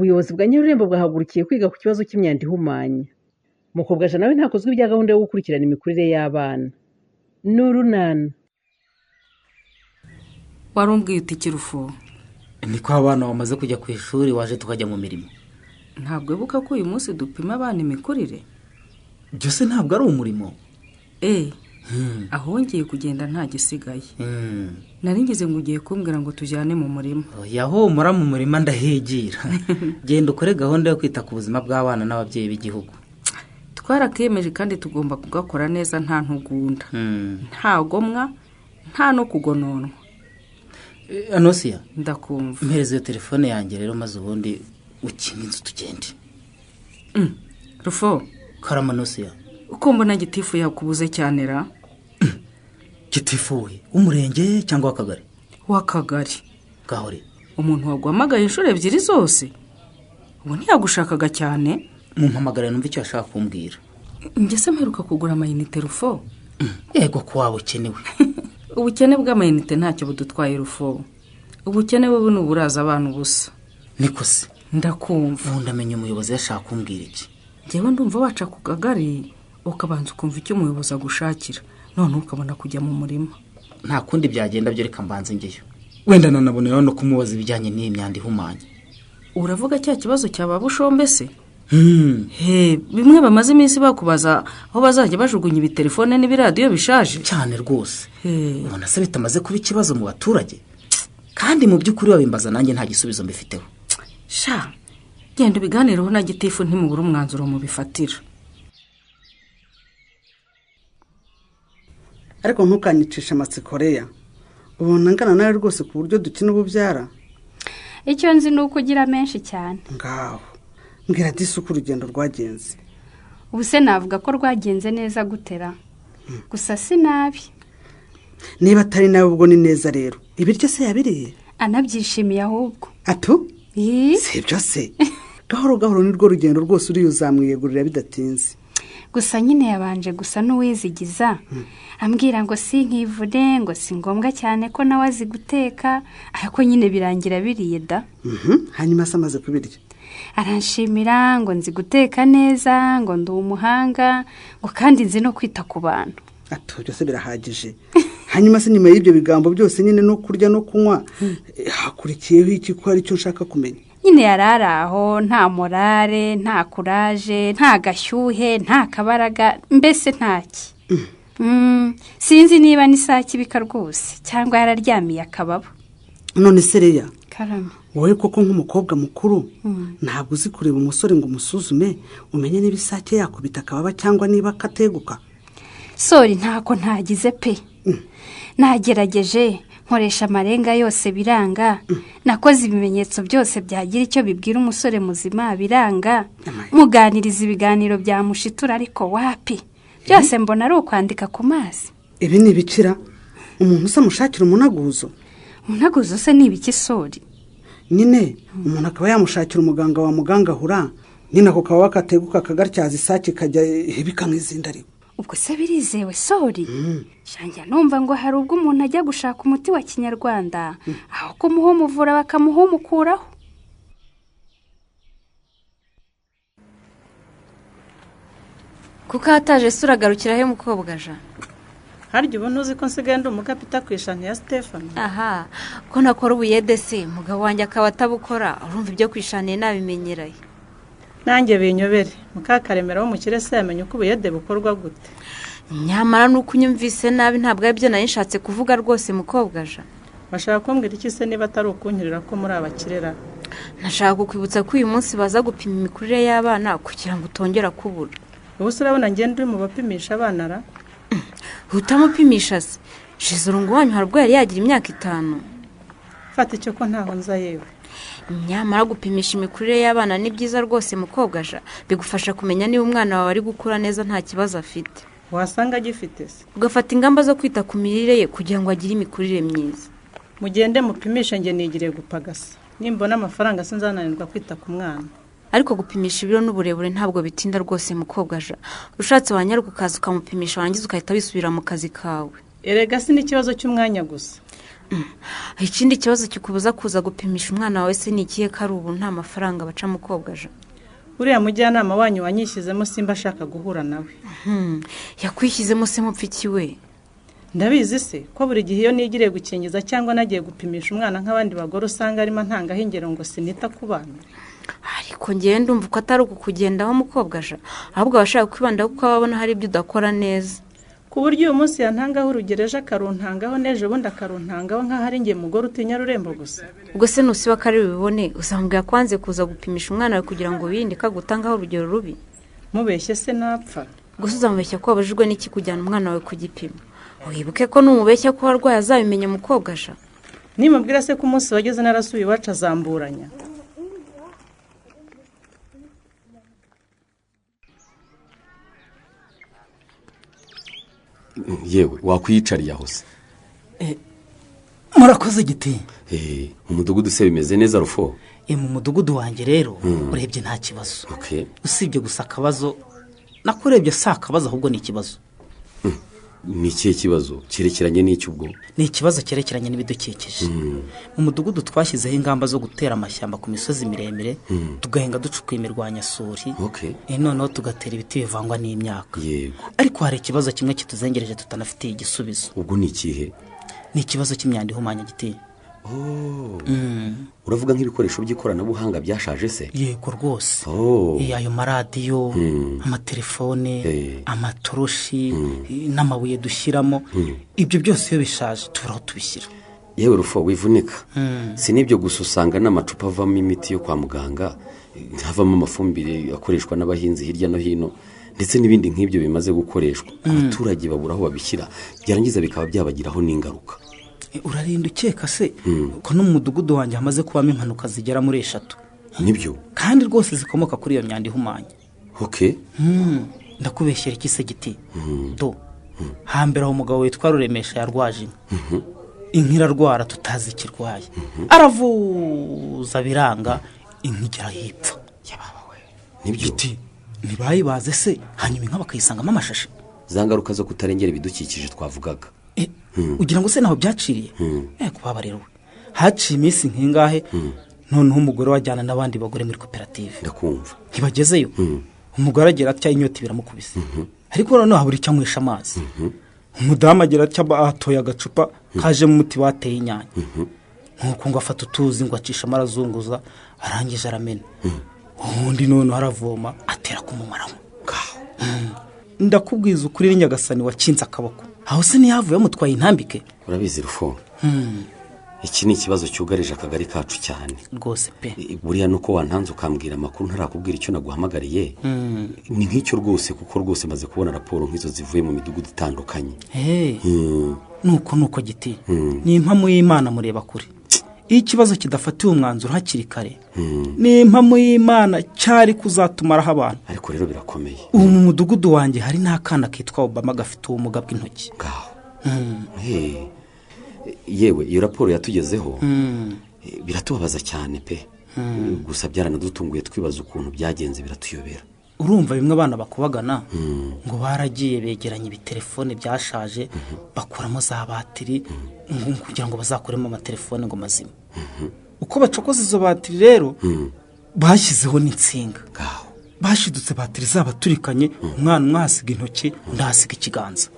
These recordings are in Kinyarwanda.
Ubuyobozi bwa Nyarurembo bwahagurukiye kwiga ku kibazo cy'imyanda ihumanya. Mukobwajana nawe ntakozwa ibya gahunda yo gukurikirana imikurire y'abana. Ni urunana. Warumbwiye uti kirufu? Niko abana bamaze kujya ku ishuri, waje tukajya mu mirimo. Ntabwo wibuka ko uyu munsi dupima abana imikurire? Byose ntabwo ari umurimo. Aho wongeye kugenda nta gisigaye. Nari ngeze ngo ugiye kumbwira ngo tujyane mu murima. Yaho mura mu murima ndahigira. Genda ukore gahunda yo kwita ku buzima bw'abana n'ababyeyi b'igihugu. Twarakiyemeje kandi tugomba kugakora neza, nta ntugunda, nta gomwa, nta no kugononwa. Anosiya. Ndakumva. Mpereza iyo telefone yanjye rero, maze ubundi ukinga inzu tugende. Rufo. Karama Anosiya. Uko mbona gitifu yakubuze cyane ra? Gitifu we umurenge cyangwa w'akagari? W'akagari. Gahore. Umuntu waguhamagaye inshuro ebyiri zose ubu ntiyagushakaga cyane. Mumpamagara numva icyo ashaka kumbwira. Njye se mperuka kugura amayinite Rufo? Yego ko waba ukenewe. Ubukene bw'amayinite ntacyo budutwaye Rufo. Ubukene bubu ni uburaza abantu ubusa. Niko se. Ndakumva. Ubu ndamenya umuyobozi yashaka kumbwira iki. Njyewe ndumva waca ku kagari ukabanza ukumva icyo umuyobozi agushakira, none ukabona kujya mu murima. Nta kundi byagenda byo, reka mbanze ngeyo. Wenda nanaboneraho no kumubaza ibijyanye n'iyi myanda ihumanya. Uravuga cya kibazo cya Bushombe se? Bimwe bamaze iminsi bakubaza aho bazajya bajugunya ibitelefone n'ibiradiyo bishaje. Cyane rwose. Ubona se bitamaze kuba ikibazo mu baturage? Kandi mu by'ukuri babimbaza nanjye nta gisubizo mbifiteho. Sha, genda ubiganireho na gitifu ntimubure umwanzuro mubifatira. Ariko ntukanyicisha amatsiko Leya. Ubona ngana nawe rwose ku buryo dukina ububyara. Icyo nzi ni uko ugira menshi cyane. Ngaho mbwira disi uko urugendo rwagenze. Ubu se navuga ko rwagenze neza gutera? Gusa si nabi. Niba atari nawe ubwo ni neza rero. Ibiryo se yabiriye? Anabyishimiye ahubwo. Atu? Si ibyo se. Gahoro gahoro nirwo rugendo rwose uri uzamwiyegurira bidatinze. Gusa nyine yabanje gusa n'uwizigiza. Ambwira ngo si nkivune, ngo si ngombwa cyane ko nawe azi guteka, ariko nyine birangira biriye da. Hanyuma se amaze kubirya aranshimira ngo nzi guteka neza, ngo ndi umuhanga, ngo kandi nzi no kwita ku bantu. Ato byose birahagije. Hanyuma se nyuma y'ibyo bigambo byose nyine no kurya no kunywa, hakurikiyeho iki ko ari cyo nshaka kumenya? Nyine yarara aho nta morale, nta kuraje, nta gashyuhe, nta kabaraga, mbese ntaki. Sinzi niba ni saa kibika rwose cyangwa yararyamiye akababa. None se Leya, Karame, wowe koko nk'umukobwa mukuru ntabwo uzi kureba umusore ngo umusuzume umenye niba isake yakubita akababa cyangwa niba kateguka? Sori ntako ntagize pe. Nagerageje nkoresha amarenga yose biranga. Nakoze ibimenyetso byose byagira icyo bibwira umusore muzima biranga. Muganiriza ibiganiro bya mushitura ariko wapi. Byose mbona ari ukwandika ku mazi. Ibi ni ibikira umuntu usa mushakira umunaguzo. Umunaguzo se ni ibiki sori? Nyine umuntu akaba yamushakira umuganga wa muganga hura, nyine ako kaba kateguka kagatyaza isake kajya ibika nk'izindi. Ariko ubwo se birizewe sori? Shanjya numva ngo hari ubwo umuntu ajya gushaka umuti wa kinyarwanda, aho kumuha umuvura bakamuha umukuraho. Kuko hataje se uragarukira he mukobwa ja? Harya ubu ntuzi ko nsigaye ndi umukapita ku ishani ya Stefano? Aha, ko nakora ubuyede se mugabo wanjye akaba atabukora, urumva ibyo kwishaniye nabimenyeraye. Nanjye binyobere, Mukakaremera wo mukire se yamenye uko ubuyede bukorwa gute? Nyamara nuko unyumvise nabi ntabwo aribyo nari nshatse kuvuga rwose mukobwa ja. Bashaka kumbwira iki se niba atari ukunkirira ko muri abakirera? Nashaka kukwibutsa ko uyu munsi baza gupima imikurire y'abana kugira ngo utongera kubura. Ubu se urabona ngende uri mu bapimisha abana ra? Utamupimisha se? Shizurungu wanyu hari ubwo yari yagira imyaka 5. Fata icyo ko ntaho nza yewe. Nyamara gupimisha imikurire y'abana ni byiza rwose mukobwa ja, bigufasha kumenya niba umwana wawe ari gukura neza nta kibazo afite. Wasanga agifite se? Ugafata ingamba zo kwita ku mirire ye kugira ngo agire imikurire myiza. Mugende mupimishe nge nigire gupagasa. Nimbona amafaranga sinzananirwa kwita ku mwana. Ariko gupimisha ibiro n'uburebure ntabwo bitinda rwose mukobwa ja. Ushatse wanyaruka ukaza ukamupimisha warangiza ukahita wisubira mu kazi kawe. Erega si n'ikibazo cy'umwanya gusa. Ikindi kibazo kikubuza kuza gupimisha umwana wawe se ni ikihe ko ari ubu nta mafaranga baca mukobwa ja? Uriya mujyanama wanyu wanyishyizemo simba ashaka guhura nawe. Yakwishyizemo se mupfiki we? Ndabizi se ko buri gihe iyo nigiriye gukingiza cyangwa nagiye gupimisha umwana nk'abandi bagore usanga arimo ntangaho ingero ngo sinita ku bana. Ariko ngewe ndumva ko atari ukukugendaho mukobwa ja, ahubwo abashaka kwibandaho kuko ababona hari ibyo udakora neza. Ku buryo uyu munsi yantangaho urugero ejo akaruntangaho n'ejo bundi akaruntangaho nk'aho ari nge mugore utinya rurembo gusa. Ubwo se nusiba ko ari bubibone uzambwira ko wanze kuza gupimisha umwana wawe kugira ngo wirinde ko agutangaho urugero rubi? Mubeshye se napfa. Gusa uzamubeshya ko wabajijwe n'iki kujyana umwana wawe ku gipimo? Wibuke ko numubeshya ko warwaye azabimenya mukobwa ja. Nimubwira se ko umunsi wageze narasuye iwacu azamburanya. Yewe wakwiyicariye aho se? Murakoze giti. Umudugudu se bimeze neza Rufo? Mu mudugudu wanjye rero urebye nta kibazo. Usibye gusa akabazo nakurebye si akabazo ahubwo ni ikibazo. Ni ikihe kibazo cyerekeranye n'icyo ubwo? Ni ikibazo cyerekeranye n'ibidukikije. Mu mudugudu twashyizeho ingamba zo gutera amashyamba ku misozi miremire, tugahinga ducukuye imirwanyasuri, noneho tugatera ibiti bivangwa n'imyaka. Yego. Ariko hari ikibazo kimwe kituzengereje tutanafitiye igisubizo. Ubwo ni ikihe? Ni ikibazo cy'imyanda ihumanya giti. Uravuga nk'ibikoresho by'ikoranabuhanga byashaje se? Yego rwose. Ayo maradiyo, amatelefone, amatoroshi n'amabuye dushyiramo, ibyo byose iyo bishaje tubura aho tubishyira. Yewe Rufo wivunika. Si n'ibyo gusa, usanga n'amacupa avamo imiti yo kwa muganga, havamo amafumbire akoreshwa n'abahinzi hirya no hino, ndetse n'ibindi nk'ibyo bimaze gukoreshwa. Abaturage babura aho babishyira, byarangiza bikaba byabagiraho n'ingaruka. Urarinda ukeka se ko no mu mudugudu wanjye hamaze kubamo impanuka zigera muri 3? Nibyo. Kandi rwose zikomoka kuri iyo myanda ihumanya. Ndakubeshyera iki se giti? Do hambere aho umugabo witwa Ruremesha yarwaje inka. Inka irarwara tutazi ikirwaye, aravuza biranga, inka igera hipfa. Nibyo. Giti ntibayibaze se hanyuma inka bakayisangamo amashashi? Za ngaruka zo kutarengera ibidukikije twavugaga. Ugira ngo se naho byaciriye? Kubabarira we. Haciye iminsi nk'ingahe noneho umugore wajyana n'abandi bagore muri koperative. Ndakumva. Ntibagezeyo. Umugore agira atya inyota biramukubise. Ariko noneho habura icyo anywesha amazi. Umudamu agira atya atoye agacupa kajemo umuti bateye inyanya. Nuko ngo afata utuzi ngo acisha amarazunguza, arangije aramena. Undi noneho aravoma atera kumumaraho. Ndakubwiza ukuri Nyagasani wakinze akaboko. Aho se ntiyavuye mutwaye intambike? Urabizi Rufo, iki ni ikibazo cyugarije akagari kacu cyane rwose pe. Buriya nuko wantanze ukambwira amakuru ntarakubwira icyo naguhamagariye. Ni nk'icyo rwose, kuko rwose maze kubona raporo nk'izo zivuye mu midugudu itandukanye. Nuko giti. Ni impamo y'Imana mureba kure. Iyo ikibazo kidafatiwe umwanzuro hakiri kare, ni impamo y'Imana cyari kuzatumaraho abantu. Ariko rero birakomeye. Ubu mu mudugudu wanjye hari n'akana kitwa Obama gafite ubumuga bw'intoki. Ngaho. Yewe iyo raporo yatugezeho biratubabaza cyane pe. Gusa byaranadutunguye twibaza ukuntu byagenze biratuyobera. Urumva bimwe abana bakubagana ngo baragiye begeranya ibitelefone byashaje, bakuramo za batiri kugira ngo bazakuremo amatelefone ngo mazima. Uko bacokoza izo batiri rero bashyizeho n'insinga. Bashidutse batiri zabaturikanye, umwana umwe ahasiga intoki undi ahasiga ikiganza.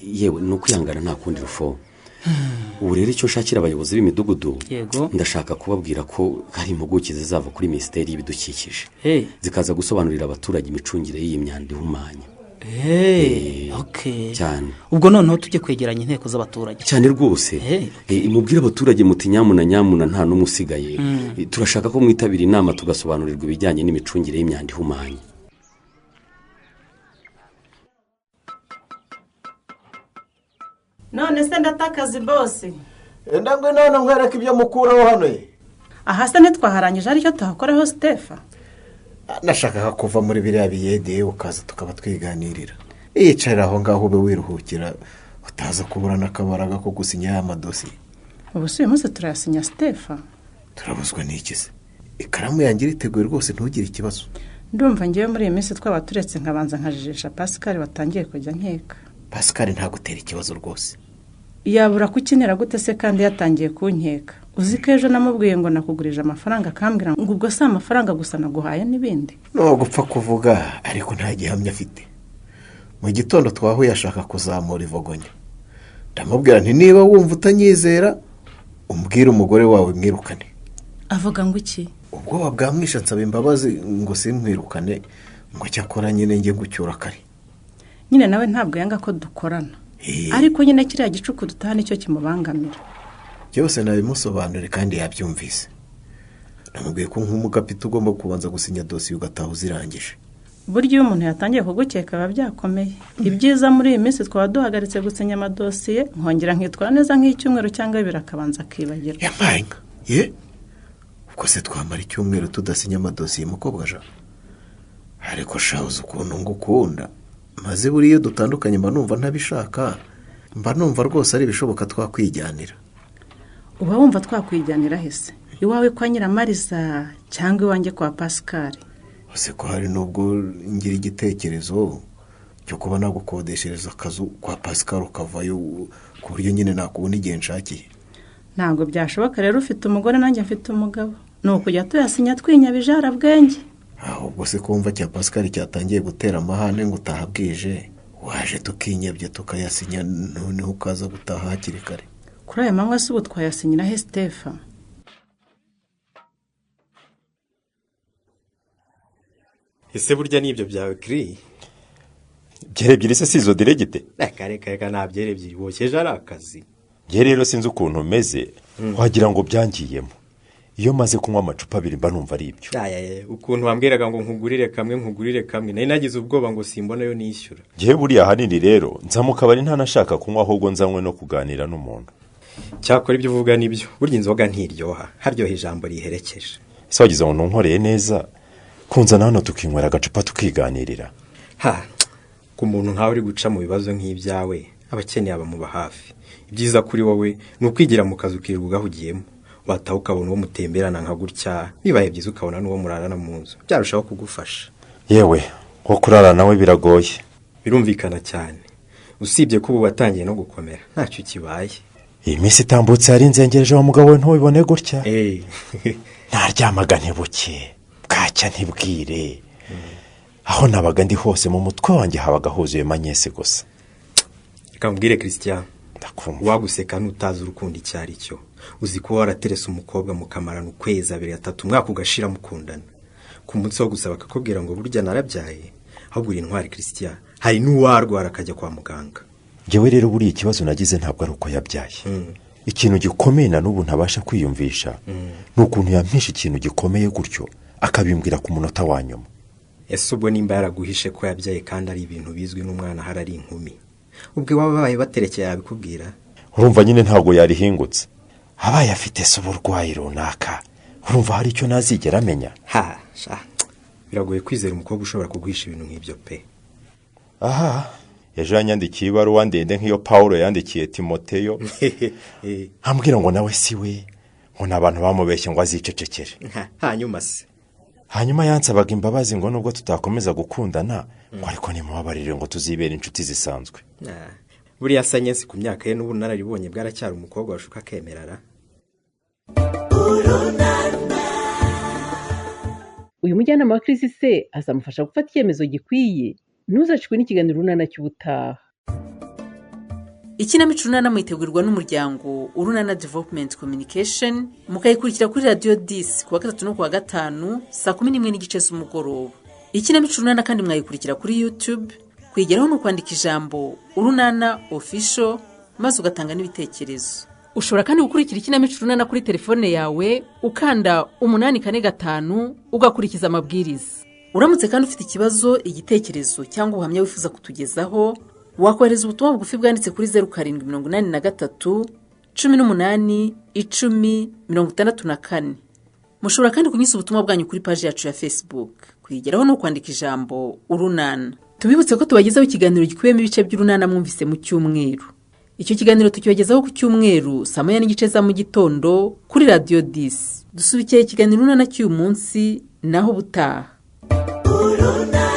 Yewe ni ukwihangana nta kundi Rufo. Ubu rero icyo nshakira abayobozi b'imidugudu, ndashaka kubabwira ko hari impuguke zizava kuri minisiteri y'ibidukikije, zikaza gusobanurira abaturage imicungire y'iyi myanda ihumanya. Cyane. Ubwo noneho tujye kwegeranya inteko z'abaturage. Cyane rwose. Mubwire abaturage muti nyamuna nyamuna nta n'umwe usigaye. Turashaka ko mwitabira inama tugasobanurirwa ibijyanye n'imicungire y'imyanda ihumanya. None se ndatakaza bose. Enda ngwe none nkwereka ibyo mukuraho hano ye. Aha se ntitwaharangije aricyo tuhakoraho Stefa. Nashakaga kuva muri biriya biyede ukaza tukaba twiganirira. Yicarira aho ngaho ube wiruhukira utaza kubura n'akabaraga ko gusinya ya madosiye. Ubu se uyu munsi turayasinya Stefa? Turabuzwa n'iki se? Ikaramu yanjye iriteguye rwose ntugire ikibazo. Ndumva ngewe muri iyi minsi twaba turetse nkabanza nkajijisha Pascal watangiye kujya nkeka. Pascal ntagutera ikibazo rwose. Yabura kukinera gute se kandi yatangiye kunkeka? Uzi ko ejo namubwiye ngo nakugurije amafaranga, akambwira ngo ubwo si amafaranga gusa naguhaye n'ibindi. Gupfa kuvuga ariko nta gihamya afite. Mu gitondo twahuye ashaka kuzamura ivogonyo, ndamubwira nti niba wumva utanyizera umbwire umugore wawe mwirukane. Avuga ngo iki? Ubwoba bwamwishe nsaba imbabazi ngo simwirukane, ngo cyakora nyine njye gucyura kare. Nyine nawe ntabwo yanga ko dukorana, ariko nyine kiriya gicuku dutaha nicyo kimubangamira. Byose nabimusobanure kandi yabyumvise. Namubwiye ko nk'umugapita ugomba kubanza gusinya dosiye ugataha uzirangije. Burya iyo umuntu yatangiye kugukeka biba byakomeye. Ibyiza muri iyi minsi twaba duhagaritse gusinya amadosiye, nkongera nkitwara neza nk'icyumweru cyangwa bibiri akabanza akibagirwa. Yampaye inka ye, ubwo se twamara icyumweru tudasinya amadosiye mukobwa ja? Ariko shabuze ukuntu ngukunda, maze buriya iyo dutandukanye mba numva ntabishaka, mba numva rwose ari ibishoboka twakwijyanira. Uba wumva twakwijyanira hese? Iwawe kwa Nyiramariza cyangwa iwanjye kwa Pascal? Ese ko hari n'ubwo ngira igitekerezo cyo kuba nagukodeshereza akazu kwa Pascal ukavayo, ku buryo nyine nakubona igihe nshakiye. Ntabwo byashoboka rero, ufite umugore nanjye mfite umugabo, ni ukujya tuyasinya twinyabije harabwenge. Ahubwo se kumva cya Pascal cyatangiye gutera amahane ngo utaha bwije, waje tukinyabye tukayasinya noneho ukaza gutaha hakiri kare. Kuri aya manywa se ubu twayasinyira he Stefa? Ese burya n'ibyo byawe kiri? Byere ebyiri se si izo diregite? Reka reka reka, nta byere ebyiri, wokeje ari akazi. Njye rero sinzi ukuntu umeze, wagira ngo byangiyemo. Iyo maze kunywa amacupa abiri mba numva ari ibyo. Ukuntu wambwiraga ngo nkugurire kamwe nkugurire kamwe, nari nagize ubwoba ngo simbonayo nishyura. Njye buriya ahanini rero nza mu kabari ntanashaka kunywa, ahubwo nzanywe no kuganira n'umuntu. Cyakora ibyo uvuga nibyo, burya inzoga ntiryoha, haryoha ijambo riherekeje. Ese wagize ngo ntunkoreye neza kunzana hano tukinywera agacupa tukiganirira? Ha, ku muntu nkawe uri guca mu bibazo nk'ibyawe, abakeneye abamuba hafi. Ibyiza kuri wowe ni ukwigira mu kazi ukirirwa ugahugiyemo, wataha ukabona uwo mutemberana nka gutya, bibaye byiza ukabona n'uwo murarana mu nzu, byarushaho kugufasha. Yewe, nko kurara nawe biragoye. Birumvikana cyane, usibye ko ubu watangiye no gukomera ntacyo kibaye. Iyi minsi itambutse yari nzengereje wa mugabo we ntubibone gutya. Naryamaga ntibuke, bwacya ntibwire. Aho nabaga ndi hose mu mutwe wanjye habaga huzuye manyese gusa. Reka mubwire Christian, waguseka n'utazi urukundo icyo ari cyo. Uzi ko waraterese umukobwa mukamarana ukwezi abiri atatu umwaka ugashira mukundana, ku munsi wo gusaba akakubwira ngo burya narabyaye. Ahubwo uri intwari Christian, hari n'uwarwara akajya kwa muganga. Njyewe rero buriya ikibazo nagize ntabwo ari uko yabyaye. Ikintu gikomeye na n'ubu ntabasha kwiyumvisha ni ukuntu yampisha ikintu gikomeye gutyo akabimbwira ku munota wa nyuma. Ese ubwo nimba yaraguhishe ko yabyaye kandi ari ibintu bizwi n'umwana ahari ari inkumi, ubwo iwabo babaye baterekeye yabikubwira? Urumva nyine ntabwo yarihingutse. Abaye afite se uburwayi runaka, urumva hari icyo ntazigera amenya. Ha, sha, biragoye kwizera umukobwa ushobora kuguhisha ibintu nk'ibyo pe. Aha, ejo yanyandikiye ibaruwa ndende nk'iyo Paulo yandikiye Timoteyo, ambwira ngo nawe si we, ngo ni abantu bamubeshye ngo azicecekere. Hanyuma se? Hanyuma yansabaga imbabazi ngo nubwo tutakomeza gukundana, ngo ariko nimubabarire ngo tuzibere inshuti zisanzwe. Buriya Sanyesi ku myaka ye n'ubunararibonye bwaracyari umukobwa washuka akemerara. Uyu mujyanama wa Chris se azamufasha gufata icyemezo gikwiye. Ntuzacikwe n'ikiganiro Urunana cy'ubutaha. Ikinamico Urunana mwitegurwa n'umuryango Urunana Development Communication, mukayikurikira kuri Radio 10 kuwa gatatu no kuwa gatanu saa 11:30 z'umugoroba. Ikinamico Urunana kandi mwayikurikira kuri YouTube, kwigeraho no kwandika ijambo Urunana Official maze ugatanga n'ibitekerezo. Ushobora kandi gukurikira ikinamico Urunana kuri telefone yawe ukanda 845 ugakurikiza amabwiriza. Uramutse kandi ufite ikibazo, igitekerezo cyangwa ubuhamya wifuza kutugezaho, wakohereza ubutumwa bugufi bwanditse kuri 0783 18 10 64. Mushobora kandi kunyuza ubutumwa bwanyu kuri paji yacu ya Facebook. Kwigeraho no kwandika ijambo Urunana. Tubibutse ko tubagezaho ikiganiro gikubiyemo ibice by'Urunana mwumvise mu cyumweru. Icyo kiganiro tukibagezaho ku cyumweru saa 1:30 za mu gitondo kuri Radio 10. Dusubikiye ikiganiro Urunana cy'uyu munsi, naho ubutaha. Urunana.